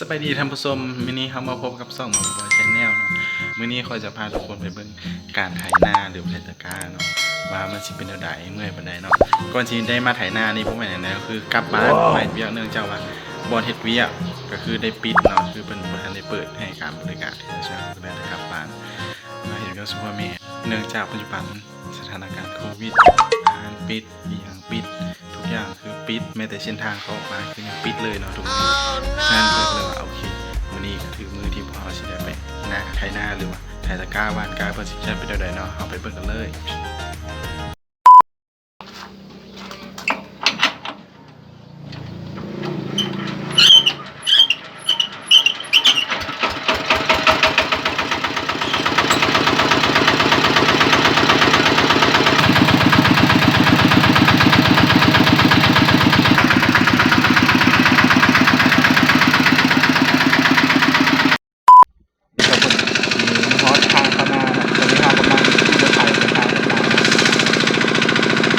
ສະບາຍດີທ່ານຜູ້ຊົມ, ມື້ນີ້ເຮົາມາພົບກັບຊ່ອງໝາກບອຍ Channel ເນາະ. ມື້ນີ້ຂ້ອຍຈະພາທຸກຄົນໄປເບິ່ງການໄຖນາ ຫຼື ໄຖຕະກ້າເນາະ ວ່າມັນຊິເປັນແນວໃດ, ເມື່ອຍປານໃດເນາະ. ກ່ອນຊິໄດ້ມາໄຖນານີ້ ບໍ່ແມ່ນຫຍັງໃດ ກໍຄືກັບບ້ານ ເຮັດວຽກ ເນື່ອງຈາກວ່າບ່ອນເຮັດວຽກກໍຄືໄດ້ປິດເນາະ, ຄືເພິ່ນບໍ່ທັນໄດ້ເປີດໃຫ້ການບໍລິການ ເຮັດວຽກ ກໍເລີຍໄດ້ກັບບ້ານມາເຮັດວຽກຊ່ວຍພໍ່ແມ່ ເນື່ອງຈາກປັດຈຸບັນ ສະຖານະການໂຄວິດ ຮ້ານປິດ ອີ່ຫຍັງປິດ ທຸກຢ່າງຄືປິດ, ແມ້ແຕ່ເສັ້ນທາງເຂົ້າອອກມາຄືຍັງປິດເລີຍເນາະທຸກມື້. ສະນັ້ນຂ້ອຍກໍເລີຍວ່າ ໂອເຄ ມື້ນີ້ກໍຖືມື້ທີ່ພວກເຮົາຊິໄດ້ໄປນາ ໄຖນາ ຫຼືວ່າໄຖຕະກ້າ ຫວ່ານກ້າ ເພິ່ນຊິເຮັດເປັນແນວໃດເນາະ, ເຮົາໄປເບິ່ງກັນເລີຍ. ນີ້ກໍເພິ່ນຊິຮອດທາງເຂົ້ານາເນາະ, ຕອນນີ້ເຮົາກຳລັງຂີ່ລົດໄຖເດີນທາງກັບນາເນາະ.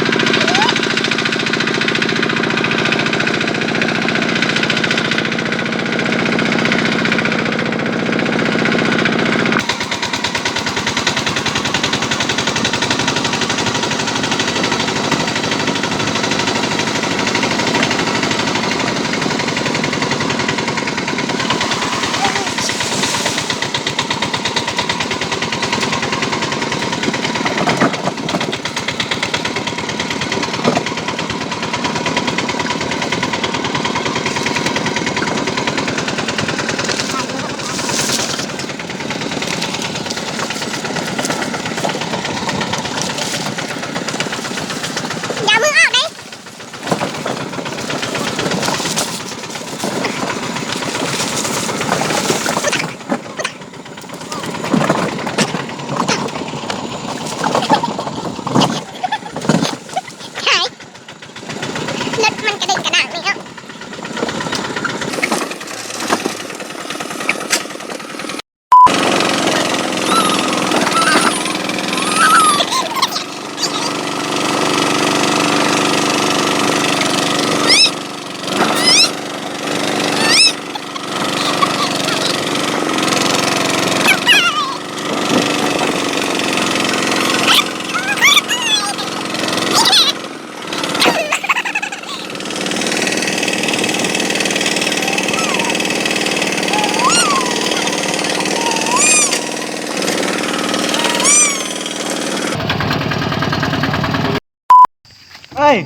ເອີຍ